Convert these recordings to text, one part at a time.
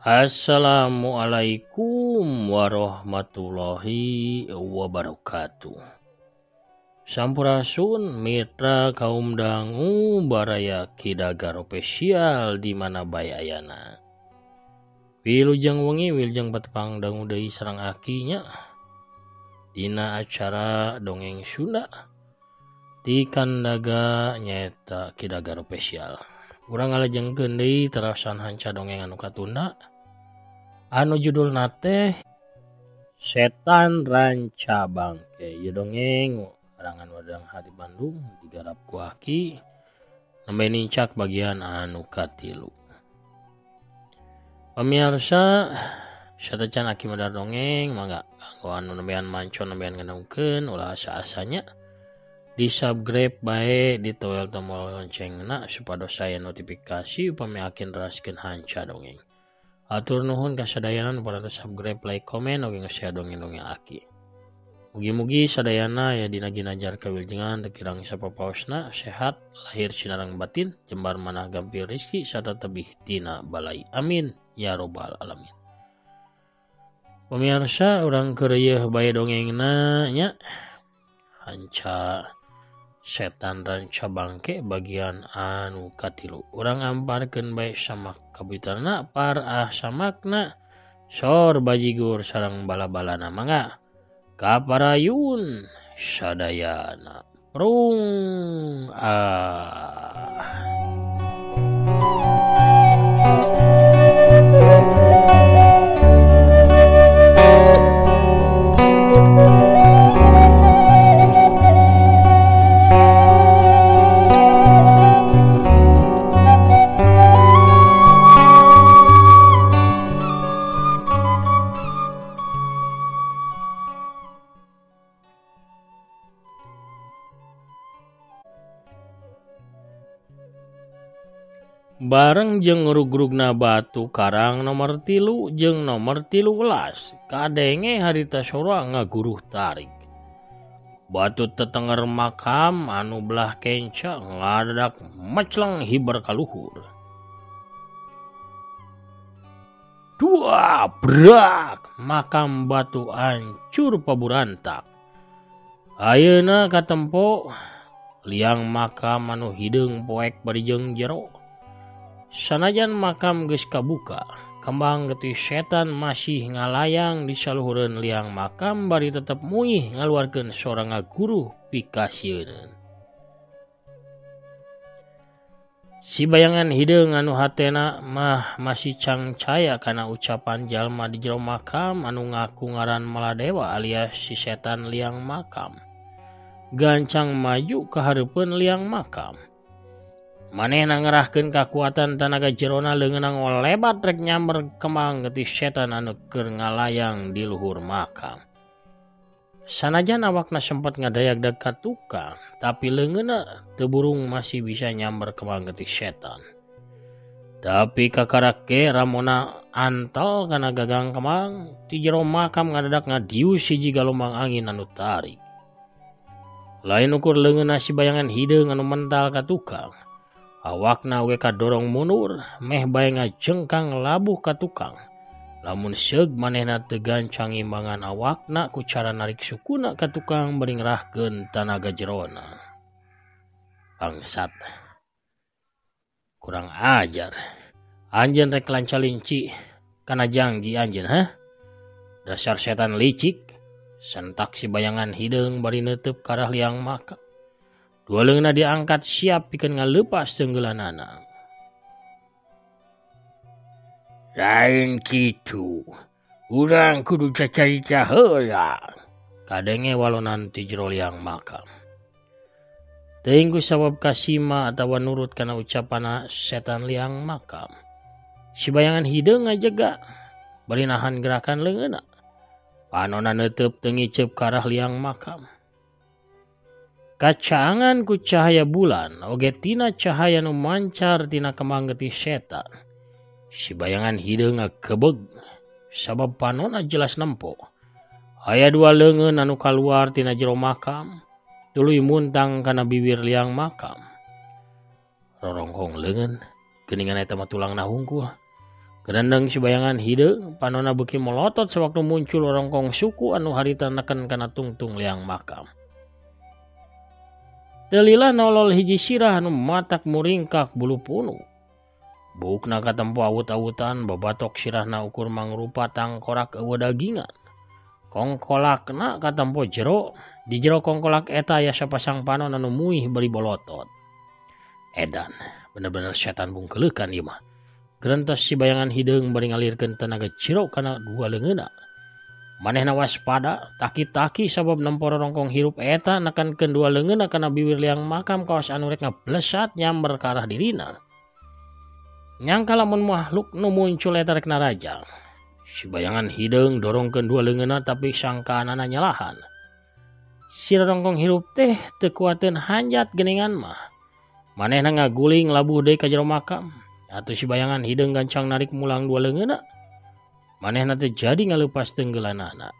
Assalamualaikum warahmatullahi wabarakatuh. Sampurasun mitra kaum dangu baraya Kidagar Official di mana bae ayana. Wilujeng wengi wilujeng patepang dangu deui sareng aki nya dina acara dongeng Sunda di kandaga nyaeta Kidagar Official. Urang ngalajengkeun deui terasan hanca dongeng anu katunda anu judulna teh Setan Ranca Bangke. Ieu dongeng karangan Wadang Hati Bandung digarap ku Aki nembe nincak bagian anu katilu. Pamirsa satacan Aki madar dongeng mangga kanggo anu nembean manco nembean ngadongkeun ulah asa-asanya di subscribe bae ditoel tombol loncengna supados aya notifikasi upami Aki neraskeun hanca dongeng. Atur nuhun kasadayana nu parantos subscribe, like, komen oge nge-share dongeng-dongeng Aki. Mugi-mugi sadayana ya dina ginajar kawilujengan teu kirang sapapaosna sehat lahir sinareng batin jembar manah gampil rezeki sarta tebih tina balai. Amin ya robbal alamin. Pemirsa urang keur yeuh bae dongengna nya hanca Setan Ranca Bangke bagian anu katilu. Urang amparkeun bae samak kabuitanna par ah samakna sor bajigur sareng bala-balana mangga kaparayun sadayana prung ah. Bareng jeung ngerugrugna batu karang nomor 3 jeung nomor 13 kadenge harita sora ngaguruh tarik. Batu tetenger makam anu belah kenca ngadadak mecleng hiber kaluhur. Dua brak makam batu ancur paburantak. Ayeuna katempo liang makam anu hideung poek bari jeung jero. Sanajan makam geus kabuka, kembang getih setan masih ngalayang di saluhureun liang makam bari tetep muih ngaluarkeun sora ngaguruh pikasieun. Si bayangan hideung anu hatena mah masih cangcaya kana ucapan jalma di jero makam anu ngaku ngaran Maladewa alias si setan liang makam. Gancang maju ka hareupeun liang makam. Manehna ngerahkeun kakuatan tanaga jerona leungeunna ngolebat rek nyamber kembang getih setan anu keur ngalayang di luhur makam. Sanajan awakna sempat ngadayak-dag ka tukang, tapi leungeunna teu burung masih bisa nyamber kembang getih setan. Tapi kakarak ge ramona antel kana gagang kembang, ti jero makam ngadadak ngadius hiji galombang angin anu tarik. Lain ukur leungeunna si bayangan hideung anu mental ka tukang. Awakna oge kadorong mundur, meh bae ngajengkang labuh ka tukang. Lamun seug manehna teu gancang ngimbangan awakna ku cara narik sukuna ka tukang bari ngerahkeun tanaga jerona. Bangsat. Kurang ajar. Anjeun rek lanca linci kana jangji anjeun, hah? Dasar setan licik. Sentak si bayangan hideung bari neuteub ka arah liang makam. Dua leungeunna diangkat siap pikeun ngaleupas tenggelanana. Lain kitu, urang kudu cacarita heula. Kadenge walonan ti jero liang makam. Teuing ku sabab kasima atawa nurut kana ucapanna setan liang makam. Si bayangan hideung ngajega bari nahan gerakan leungeunna. Panonna neuteub teu ngiceup ka arah liang makam. Kacaangan ku cahaya bulan oge tina cahaya nu mancar tina kembang getih setan. Si bayangan hideung ngagebeg sabab panonna jelas nempo. Aya dua leungeun anu kaluar tina jero makam, tuluy muntang kana bibir liang makam. Rorongkong leungeun, geuningan eta mah tulangna hungkul. Gerendeng si bayangan hideung panona beuki molotot sewaktu muncul rongkong suku anu harita neken kana tungtung liang makam. Teu lila nolol hiji sirah anu matak muringkak bulu punuk. Buukna katempo awut-awutan babatok sirahna ukur mangrupa tangkorak eueuh dagingan. Kongkolakna katempo jero, di jero kongkolak eta aya sapasang panon anu muih bari bolotot. Edan, bener-bener setan bungkeleukan ieu mah. Gerentos si bayangan hideung bari ngalirkeun tenaga jero kana dua leungeunna. Manehna waspada, taki-taki sabab nempo rongkong hirup eta nekankeun dua leungeunna kana biwir liang makam kawas anu rek ngablesat nyamber ka arah dirina. Nyangka lamun makhluk nu muncul eta rek narajang. Si bayangan hideung dorongkeun dua leungeunna tapi sangkaanana nyalahan. Si rongkong hirup teh teu kuateun hanjat geuningan mah. Manehna ngaguling labuh deui ka jero makam. Atuh si bayangan hideung gancang narik mulang dua leungeunna. Manehna teh jadi ngaleupas tenggelanana.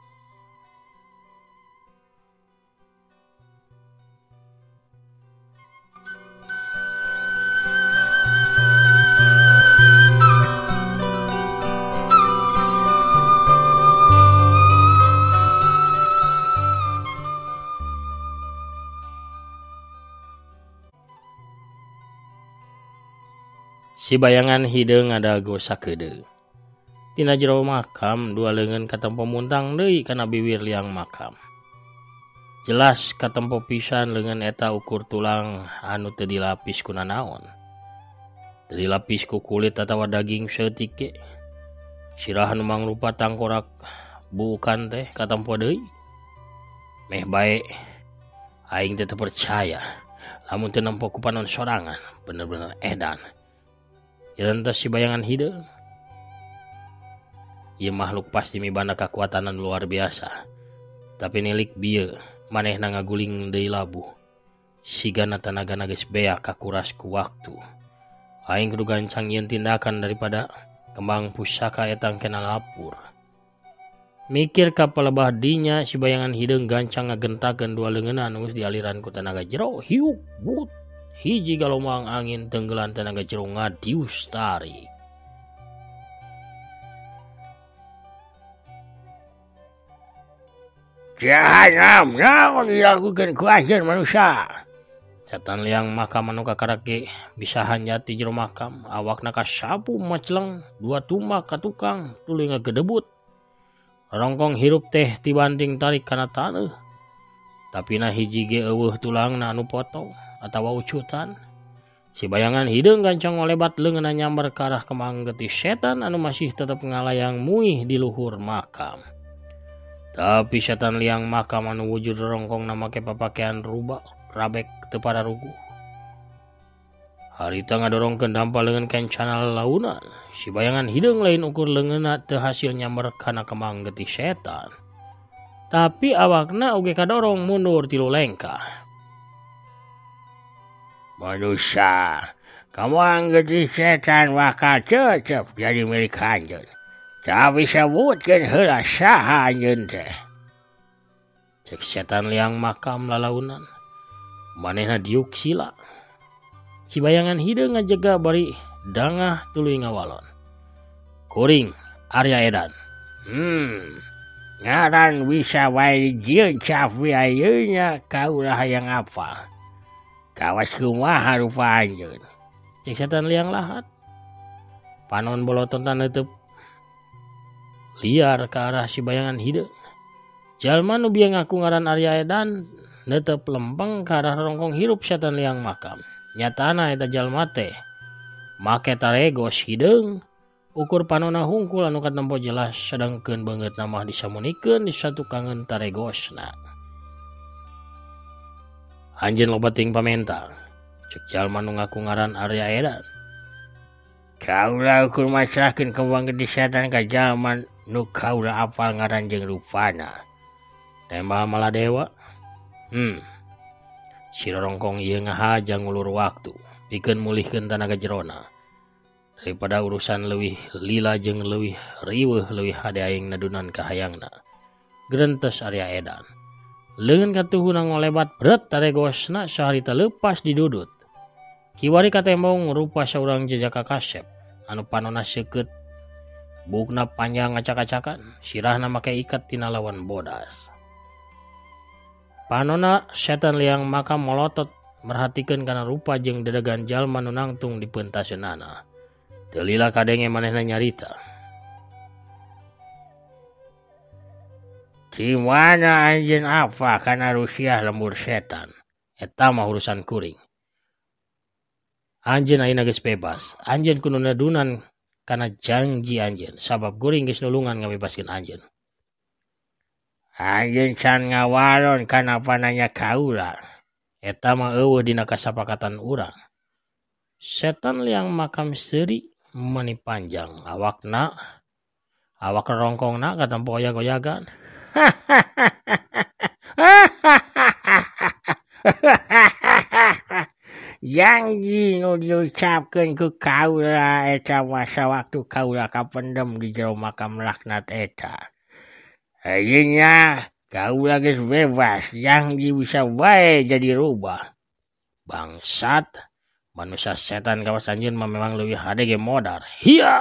Si bayangan hideung ngadago sakedeung. Tina jero makam dua leungeun katempo muntang deui kana biwir liang makam. Jelas katempo pisan leungeun eta ukur tulang anu teu dilapis ku nanaon. Teu dilapis ku kulit atawa daging saeutik ge. Sirah anu mangrupa tangkorak buukan teh katempo deui. Meh bae aing teh teu percaya lamun teu nempo ku panon sorangan, bener-bener edan. Jelentas si bayangan hideung. Ieu makhluk pasti mibanda kakuatan anu luar biasa. Tapi nilik bieu manehna ngaguling deui labuh. Sigana tanagana geus beak kakuras ku waktu. Aing kudu gancang nyieun tindakan daripada kembang pusaka eta kena lapur. Mikir ka palebah dinya si bayangan hideung gancang ngagentakeun dua leungeunna anu geus dialiran ku tanaga jero. Hiuk but. Hiji galomang angin tenggelan tenaga jero ngadius tarik. Jahanam naon dilakukeun ku anjeun manusia. Setan liang makam anu kakarak ge bisa hanjat ti jero makam, awakna kasapu maceleng, dua tumbak ka tukang tuluy ngagedebut. Rongkong hirup teh tibanting tarik kana taneuh. Tapi na hiji ge eueuh tulangna anu potong atawa ucutan. Si bayangan hideung gancang ngolebat leungeunna nyamber ka arah kemang getih setan anu masih tetep ngalayang muih di luhur makam. Tapi setan liang makam anu wujud rongkongna make papakean rubah rabek teu pararuguh. Harita ngadorongkeun dampa leungeun kencana lalaunan. Si bayangan hideung lain ukur leungeunna teu hasil nyamber kana kemang getih setan. Tapi awakna oge kadorong mundur 3 lengkah. Manusia, kamu getih setan bakal cecep jadi milik anjeun. Tapi sebutkeun heula saha anjeun teh. Cek setan liang makam lalaunan. Manehna diuk sila. Si bayangan hideung ngajega bari dangah tuluy ngawalon. Kuring Arya Edan. Ngaran bisa wae dijieun cafi ayeuna kaulah hayang apa. Kawas kumaha rupa anjeun. Cek setan liang lahat. Panon boloton taneuteub liar ke arah si bayangan hideung. Jalma nu bieu ngaku ngaran Arya Edan netep lempeng ke arah rongkong hirup setan liang makam. Nyatana eta jalma teh make taregos hideung, ukur panona hungkul anu katempo jelas sedangkeun beungeutna mah disamunikeun di satukangeun taregosna. Anjeun loba ting pamenta. Cek jalma nu ngaku ngaran Arya Edan. Kaula ukur masrahkeun kembang gede setan ka jalma nu kaula apal ngaran jeung rupana. Tembal Maladewa. Si rorongkong ieu ngahaja ngulur waktu pikeun mulihkeun tanaga jerona. Daripada urusan leuwih lila jeung leuwih riweuh leuwih hade aing nadunan ka hayangna. Gerentes Arya Edan. Leungeun katuhuna ngolebat bret taregosna saharita leupas didudut. Kiwari katembong rupa saurang jejaka kasep anu panona seukeut Bukna panjang ngacak-acakan, sirahna make ikat tina lawan bodas. Panona setan liang makam molotot merhatikeun kana rupa jeung dedegan jalma nu nangtung di peuntaseunana. Teu lila kadenge manehna nyarita. Di mana anjeun apa kana rusiah lembur setan? Eta mah urusan kuring. Anjeun ayeuna geus bebas. Anjeun kudu nedunan kana janji anjeun sabab kuring geus nulungan ngabebaskeun anjeun. Anjeun can ngawalon kana pananya kaula. Eta mah eueuh dina kasapakatan urang. Setan liang makam seuri mani panjang awakna, awak rongkongna katempo oyag-oyagan. Janji nu diucapkeun ku kaula eta masa waktu kaula kapendem di jero makam laknat eta. Ayeuna kaula geus bebas, janji bisa bae jadi rubah. Bangsat, manusia setan kawas anjeun mah memang leuwih hade ge modar. Hiya!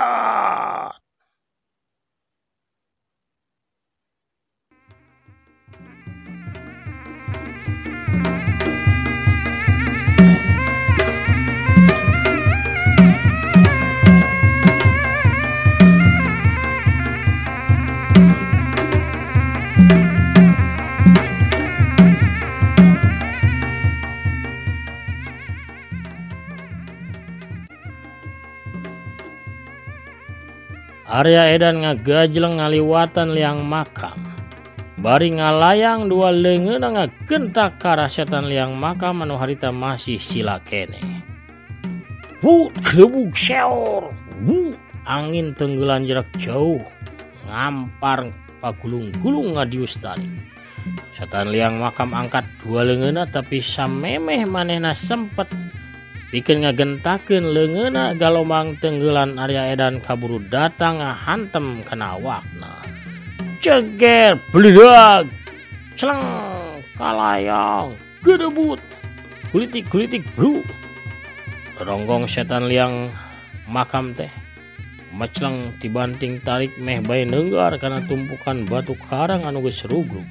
Arya Edan ngagajleng ngaliwatan liang makam. Bari ngalayang dua leungeunna ngagentak ka arah setan liang makam anu harita masih sila keneh. Wut gebug seor, wut angin tenggelan jarak jauh ngampar pagulung-gulung ngadius tarik. Setan liang makam angkat dua leungeunna tapi samemeh manehna sempet pikeun ngagentakeun leungeunna galombang tenggelan Arya Edan kaburu datang ngahantem kana awakna. Ceger, bledag, celeng, kalayang, gedebut, gulitik-gulitik bru. Ronggong setan liang makam teh meceleng dibanting tarik meh bae neunggar kana tumpukan batu karang anu geus rugrug.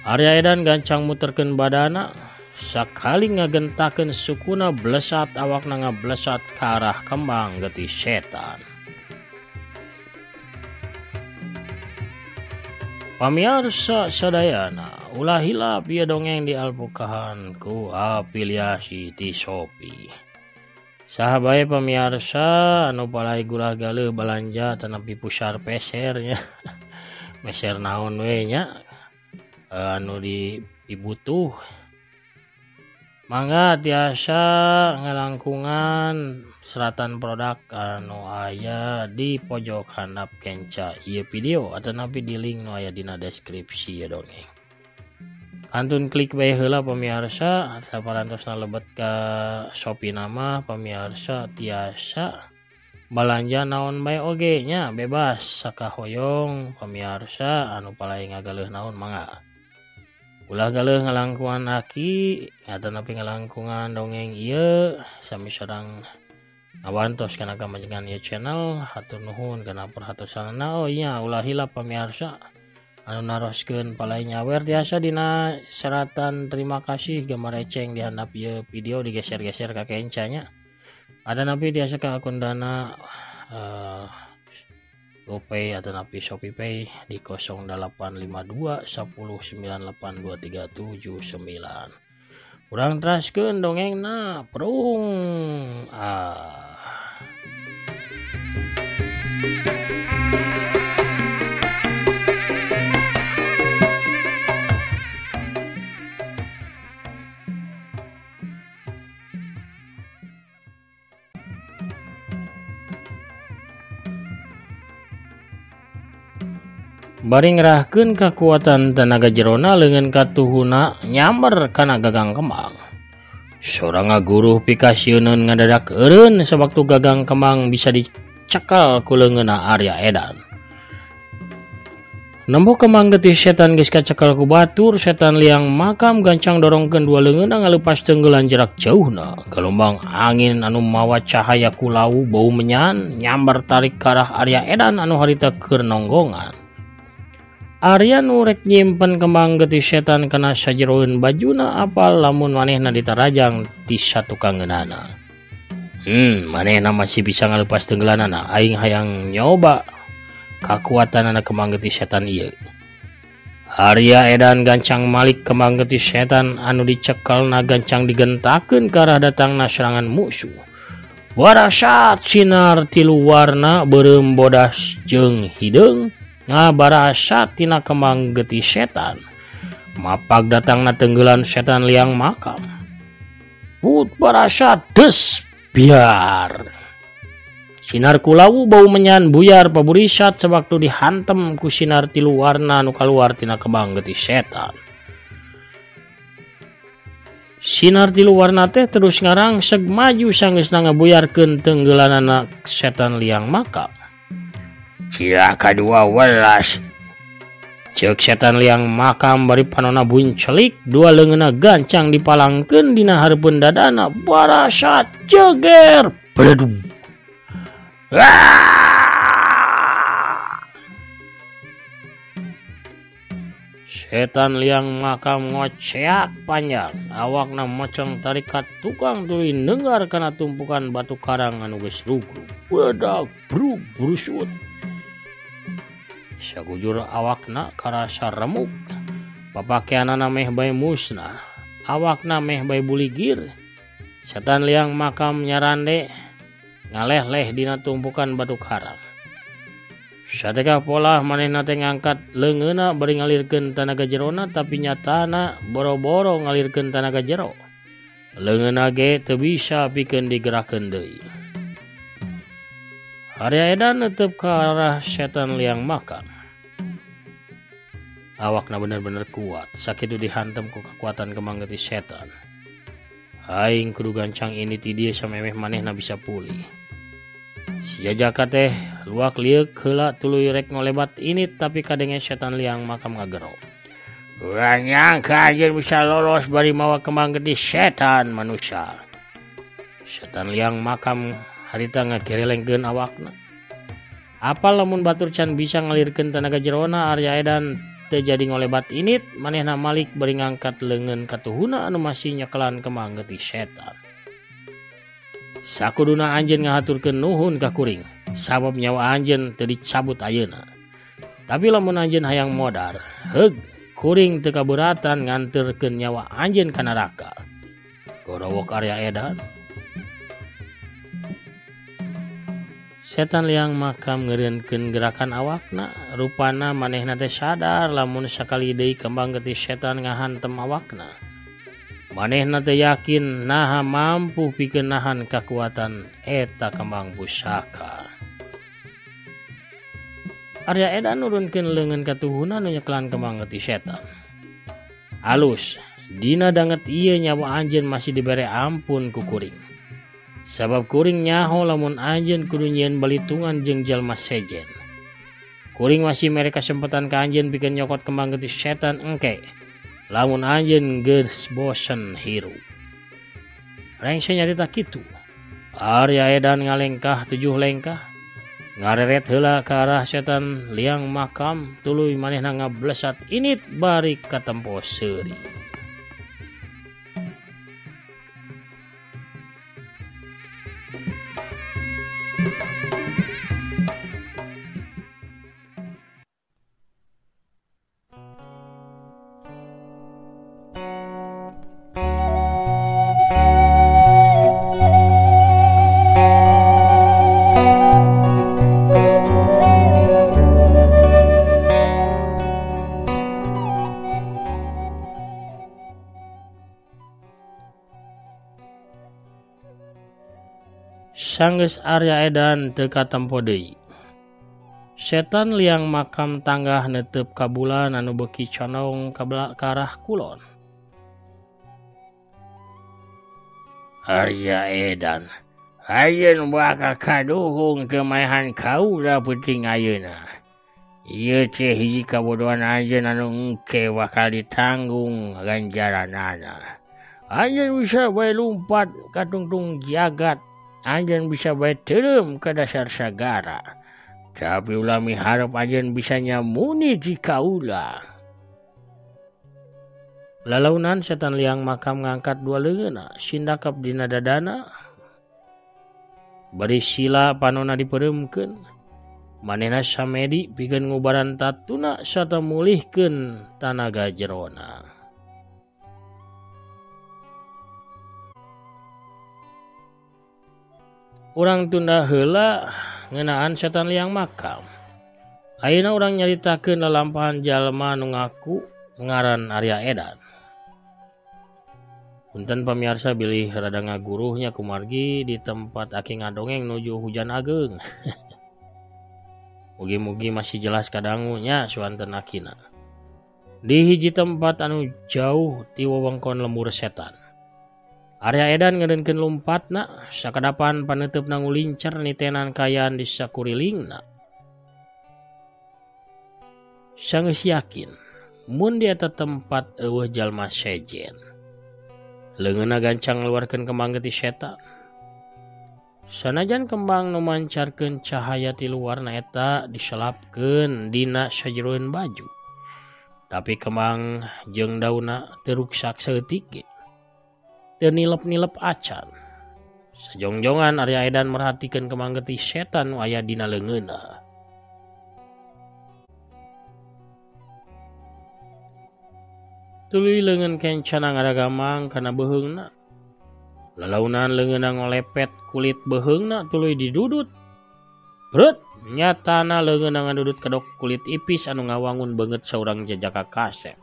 Arya Edan gancang muterkeun badana, sakali ngagentakeun sukuna blesat awakna ngablesat ka arah kembang getih setan. Pamiarsa sadayana, ulah hilap ieu dongeng dialbukahan ku afiliasi ti Shopee. Saha bae pamiarsa anu palai gulah galeuh balanja tanapi pusar peser nya. Meser naon we nya anu dibutuh. Mangga tiasa ngalangkungan seratan produk anu aya di pojok handap kenca ieu video atanapi di link nu aya dina deskripsi ya dongeng. Kantun klik bae heula pamiarsa, saparantosna lebet ka Shopee nama pamiarsa tiasa balanja naon bae oge nya bebas sakahoyong pamiarsa anu palai ngagaleuh naon mangga. Ulah galeuh ngalangkungan aki atanapi ngalangkungan dongeng ieu sami sareng ngabantos kana kamajengan ieu channel. Hatur nuhun kana perhatosanana. Oh iya, ulah hilap pamiarsa anu naroskeun palai nyawer tiasa dina seratan terima kasih gambar eceng di handap ieu video digeser-geser ka kenca nya. Atanapi tiasa ka akun Dana GoPay atau napi Shopee Pay di 0852 10 98 2379. Urang teraskeun dongengna prung. Bari ngerahkeun kakuatan tenaga jerona leungeun katuhuna nyamber kana gagang kembang. Sora ngaguruh pikasieuneun ngadadak eureun sawaktu gagang kembang bisa dicekal ku leungeunna Arya Edan. Nempo kembang getih setan geus kacekel ku batur, setan liang makam gancang dorongkeun dua leungeunna ngaleupas tenggelan jarak jauhna. Gelombang angin anu mawa cahaya kulau bau menyan nyambar tarik ka arah Arya Edan anu harita keur nonggongan. Arya nu rek nyimpen kembang getih setan kana sajeroeun bajuna apal lamun manehna ditarajang ti satukangeunana. Manehna masih bisa ngaleupas tenggelanana, aing hayang nyoba kakuatan anak kembang getih setan ieu. Arya Edan gancang malik kembang getih setan anu dicekelna gancang digentakeun ka arah datangna serangan musuh. Warasat sinar tilu warna beureum bodas jeung hideung ngabarasat tina kembang getih setan. Mapag datangna tenggelan setan liang makam. Put barasat des biar. Sinar kulawu bau menyan buyar paburisat sewaktu dihantem ku sinar tilu warna nu kaluar tina kembang getih setan. Sinar tilu warna teh terus ngarangseg maju sanggeusna ngabuyarkeun tenggelanana setan liang makam. Cilaka 12. Ceuk setan liang makam bari panona buncelik, dua leungeunna gancang dipalangkeun dina hareupeun dadana barasat jeger. Bledug. Setan liang makam ngoceak panjang, awakna mocong tarikat tukang tuluy nenggar kana tumpukan batu karang anu geus rugrug. Bedak brug brusut. Sagujur awakna karasa remuk. Papakeanana meh bae musnah, awakna meh bae buligir. Setan liang makam nyarande ngaleh-leh dina tumpukan batu karang. Sateka polah manehna teh ngangkat leungeunna bari ngalirkeun tanaga jerona, tapi nyatana boro-boro ngalirkeun tanaga jero. Leungeunna ge teu bisa pikeun digerakkeun deui. Arya Edan netep ka arah setan liang makam. Awakna bener-bener kuat, sakitu dihantem ku kekuatan kembang getih setan. Aing kudu gancang ini ti dieu samemeh manehna bisa pulih. Si jajaka teh luak lieuk heula tuluy rek ngolebat ini, tapi kadenge setan liang makam ngagero. Urang nyangka anjeun bisa lolos bari mawa kembang getih setan manusia. Setan liang makam harita ngagerelengkeun awakna. Apal lamun batur can bisa ngalirkeun tanaga jerona, Arya Edan teu jadi ngolebat init, manehna malik bari ngangkat leungeun katuhuna anu masih nyekelan kembang getih setan. Sakuduna anjeun ngahaturkeun nuhun ka kuring, sabab nyawa anjeun teu dicabut ayeuna. Tapi lamun anjeun hayang modar, heug, kuring teu kaberatan nganterkeun nyawa anjeun ka neraka. Gorowok Arya Edan. Setan liang makam ngeureunkeun gerakan awakna, rupana manehna teh sadar lamun sakali deui kembang getih setan ngahantem awakna. Manehna teh yakin naha mampu pikeun nahan kakuatan eta kembang pusaka. Arya Edan nurunkeun leungeun katuhuna nu nyekelan kembang getih setan. Alus, dina danget ieu nyawa anjeun masih dibere ampun ku kuring. Sabab kuring nyaho lamun anjeun kudu nyieun balitungan jeung jalma sejen. Kuring masih mere kasempatan ka anjeun pikeun nyokot kembang getih setan engke. Lamun anjeun geus bosen hirup. Rengse nyarita kitu. Arya Edan ngalengkah 7 lengkah, ngareret heula ka arah setan liang makam, tuluy manehna ngablesat init bari katempo seuri. Sanggeus Arya Edan teu katempo deui. Setan liang makam tanggah netep ka bulan anu beuki condong ka arah kulon. Arya Edan, ayeuna bakal kaduhung teu maehan kaula peuting ayeuna. Ieu teh hiji kabodohan anjeun anu engke bakal ditanggung ganjaranana. Anjeun bisa bae lumpat ka tungtung jagat, anjeun bisa bae teureum ka dasar sagara. Tapi ulah miharep anjeun bisa nyamuni ti kaula. Lalaunan setan liang makam ngangkat dua leungeunna, sindakep dina dadana. Bari sila panona dipereumkeun. Manehna samedi pikeun ngubaran tatuna sarta mulihkeun tanaga jerona. Urang tunda heula ngeunaan setan liang makam. Ayeuna urang nyaritakeun lalampahan jalma nu ngaku ngaran Arya Edan. Punten pamiarsa bilih rada ngaguruhnya kumargi di tempat aki ngadongeng nuju hujan ageung. Mugi-mugi masih jelas kadangunya suanten akina. Di hiji tempat anu jauh ti wewengkon lembur setan. Arya Edan ngeureunkeun lumpatna, sakadapan paneuteup ngulincer nitenan kaayaan di sakurilingna. Sanggeus yakin mun di eta tempat eueuh jalma sejen. Leungeunna gancang ngaluarkeun kembang getih setan. Sanajan kembang nu mancarkeun cahaya ti luarna eta diselapkeun dina sajeroeun baju. Tapi kembang jeung daunna teu ruksak saeutik ge. Teu nilep-nilep acan. Sajongjongan Arya Edan merhatikeun kembang getih setan nu aya dina leungeunna. Tuluy leungeun kencana ngaragamang kana beuheungna. Lalaunan leungeunna ngolepet kulit beuheungna tuluy didudut. Brut, nyatana leungeunna ngadudut kedok kulit ipis anu ngawangun beungeut saurang jajaka kasep.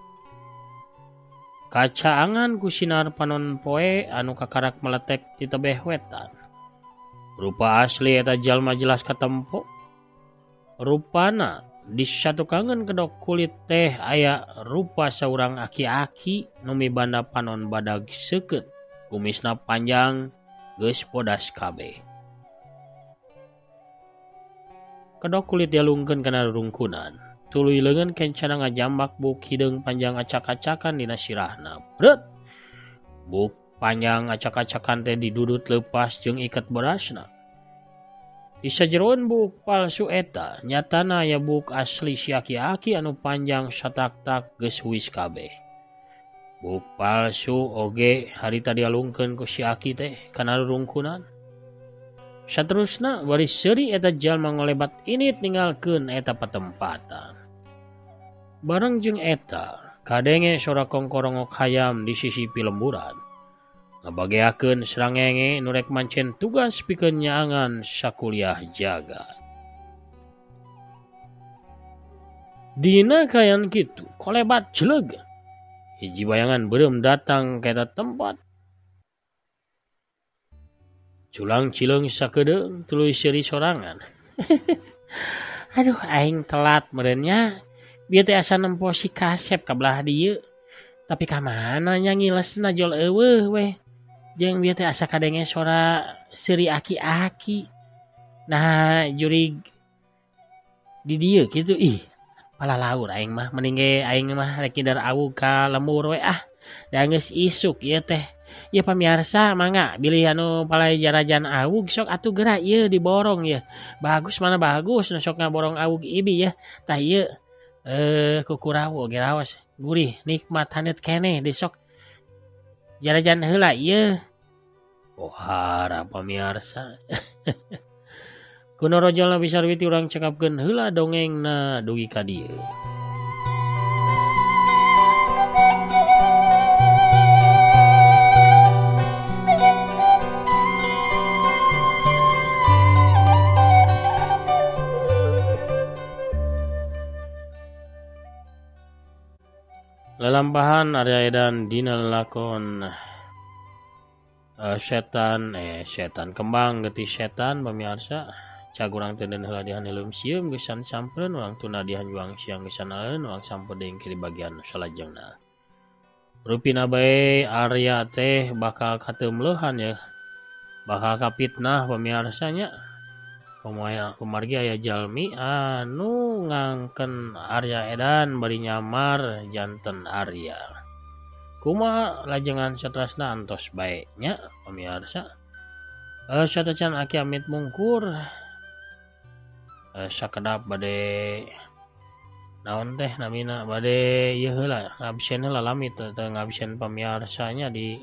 Kacaangan ku sinar panon poe anu kakarak meletek ti tebeh wetan. Rupa asli eta jalma jelas katempo. Rupana di satukangeun kedok kulit teh aya rupa saurang aki-aki nu mibanda panon badag seukeut. Kumisna panjang geus podas kabeh. Kedok kulit dialungkeun kana rungkunan. Tuluy leungeun kencana ngajambak buk hideung panjang acak-acakan dina sirahna. Brut. Buk panjang acak-acakan teh didudut leupas jeung iket berasna. Di sajeroan buk palsu eta nyatana aya buk asli si aki-aki anu panjang satak-tak geus huis kabeh. Buk palsu oge harita dialungkeun ku si aki teh kana rungkunan. Saterusna bari seuri eta jalma ngolebat init ninggalkeun eta patempatan. Bareng jeung eta kadenge sora kongkorongok hayam di sisi pilemburan. Ngabageakeun srangenge nu rek mancen tugas pikeun nyaangan sakuliah jagat. Dina kayan kitu kolebat jeleug. Hiji bayangan beureum datang ka eta tempat. Culang cileung sakedeung tuluy seuri sorangan. Aduh aing telat meureun nya. Bieu teh asa nempo si kasep ka belah dieu. Tapi ka mana nya ngilesna jol eueuh weh. Jeung bieu teh asa kadenge sora seuri aki-aki. Nah jurig di dieu kitu ih. Palalaur aing mah mending ge aing mah rek ngidar awug ka lembur we ah. Da geus isuk ieu teh. Ieu pamiarsa mangga bilih anu palai jarajan awug sok atuh geura ieu diborong ieu. Bagus mana bagus nu sok ngaborong awug ibi ya. Tah ieu kukurawu oge raos gurih nikmat haneut keneh di sok jarajan heula ieu. Pohara pamiarsa. Kuno rojolna bisa witi urang cekapkeun heula dongengna dugi ka dieu. Lalampahan Arya Edan dina lalakon setan kembang getih setan pamiarsa. Cag urang teu heula dihan hileum sieum geusan sampeun urang tuna dihan juang siang geusan aleun urang sampeun deui di bagian salajengna. Rupina bae Arya teh bakal kateumleuhan ya. Bakal kapitnah pamiarsa nya. Kumargi aya jalmi anu ngangken Arya edan bari nyamar janten Arya. Kumaha lajengan satrasna antos bae nya pamiarsa. Satacan aki amit mungkur. Sakedap bade naon teh namina bade ieu heula ngabsen heula lami teu ngabsen pamiarsanya di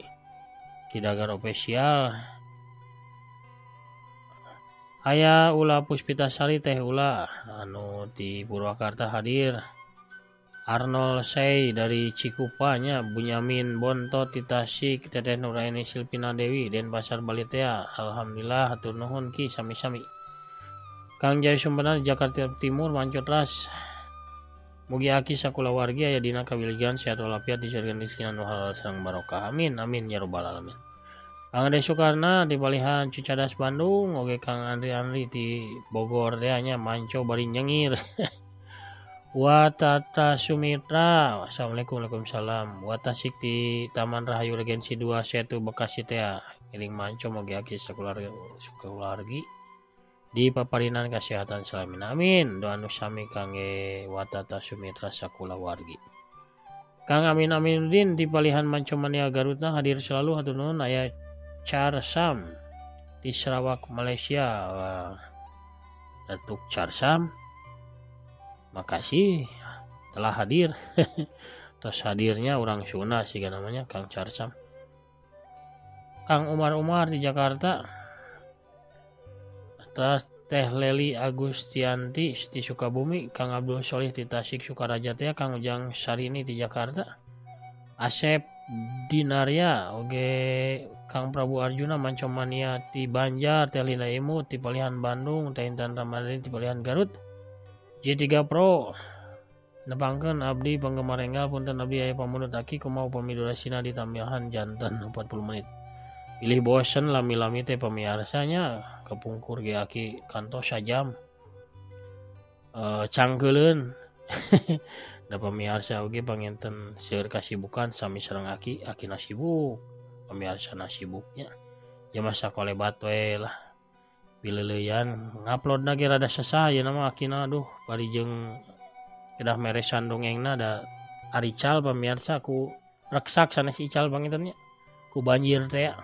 Kidagar Official. Aya Ula Puspitasari teh Ula anu di Purwakarta hadir. Arnold Sey dari Cikupa nya, Bunyamin Bonto ti Tasik, Teteh Nuraini Silpina Dewi Denpasar Bali teh. Alhamdulillah hatur nuhun ki sami-sami. Kang Jaya Sumpena di Jakarta Timur Mancotras. Mugi aki sakulawargi aya dina kawiligan sehat walafiat disurgan rezeki anu halal sareng barokah. Amin amin ya rabbal alamin. Kang Ade Soekarna di Palihan Cicadas Bandung, oge Kang Andri Andri di Bogor teh nya manco bari nyengir. Watata Sumitra, assalamualaikum waalaikumsalam. Watasik di Taman Rahayu Regensi 2 Setu Bekasi teh ngiring manco mugi aki sakulargi di paparinan kesehatan salamin amin. Doa nu sami kangge Watata Sumitra sakulawargi. Kang Amin Aminuddin di Palihan Manco Mania Garutna hadir selalu hatur nuhun. Aya Charsam di Sarawak Malaysia. Datuk Charsam, makasih telah hadir. Terus hadirnya orang Sunda sih namanya Kang Charsam. Kang Umar Umar di Jakarta. Terus Teh Leli Agustianti di Sukabumi, Kang Abdul Solih di Tasik Sukaraja teh, Kang Ujang Sarini di Jakarta, Asep Dinaria oge Kang Prabu Arjuna Mancomania di Banjar, Teh Linda Imut di Palihan Bandung, Teh Intan Ramadhani di Palihan Garut, J3 Pro nepangkeun abdi penggemar enggal punten abdi aya pamundut aki kumaha upami durasina ditambahan janten 40 menit. Pilih bosen lami-lami teh pamiarsanya kepungkur ge aki kantos sajam cangkeuleun. Da pamiarsa oge panginten seueur kasibukan sami sareng aki, akina sibuk, pamiarsana sibuknya. Ya masa kolebat we lah. Bileuleyan nguploadna ge rada sesah yeuna mah akina aduh bari jeung kedah meresan dongengna da arical pamiarsa ku reksak sanes ical panginten nya ku banjir teh.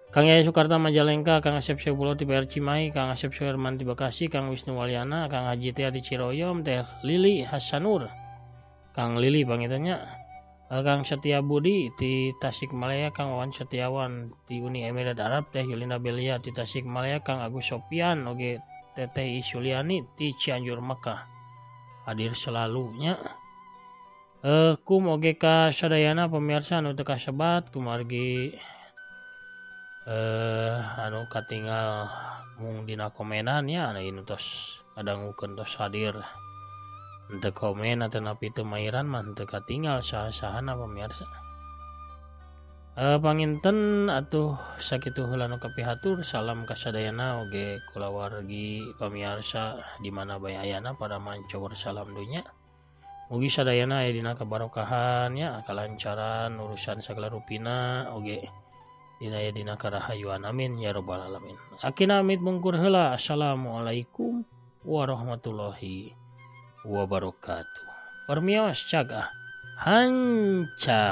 Kang Yaya Soekarta Majalengka, Kang Asep Seupulo ti PR Cimahi, Kang Asep Suherman ti Bekasi, Kang Wisnu Waliana, Kang Haji teh di Ciroyom, Teh Lili Hasanur, Kang Lili pangitannya, Kang Setia Budi ti Tasikmalaya, Kang Wawan Setiawan ti Uni Emirat Arab, Teh Yulinda Belia ti Tasikmalaya, Kang Agus Sopian oge Teteh Isuliani ti Cianjur Mekah. Hadir selalunya. Kum oge ka sadayana pemirsa anu teu kasebat kumargi anu katinggal mung dina komenan nya anu ieu tos ngadangukeun tos hadir henteu komen atanapi teu mairan mah henteu katinggal saha-sahana pamirsa. Panginten atuh sakitu heula nu kapihatur. Salam kasadayana oge kulawargi pamirsa di mana bae ayana pada manco salam dunya. Mugi sadayana aya dina kabarokahan nya, kalancaran urusan sagala rupina oge dina aya dina karahayuan amin ya rabbal alamin. Akina amit mungkur heula. Assalamualaikum warahmatullahi wabarakatuh. Permios cagah hanca.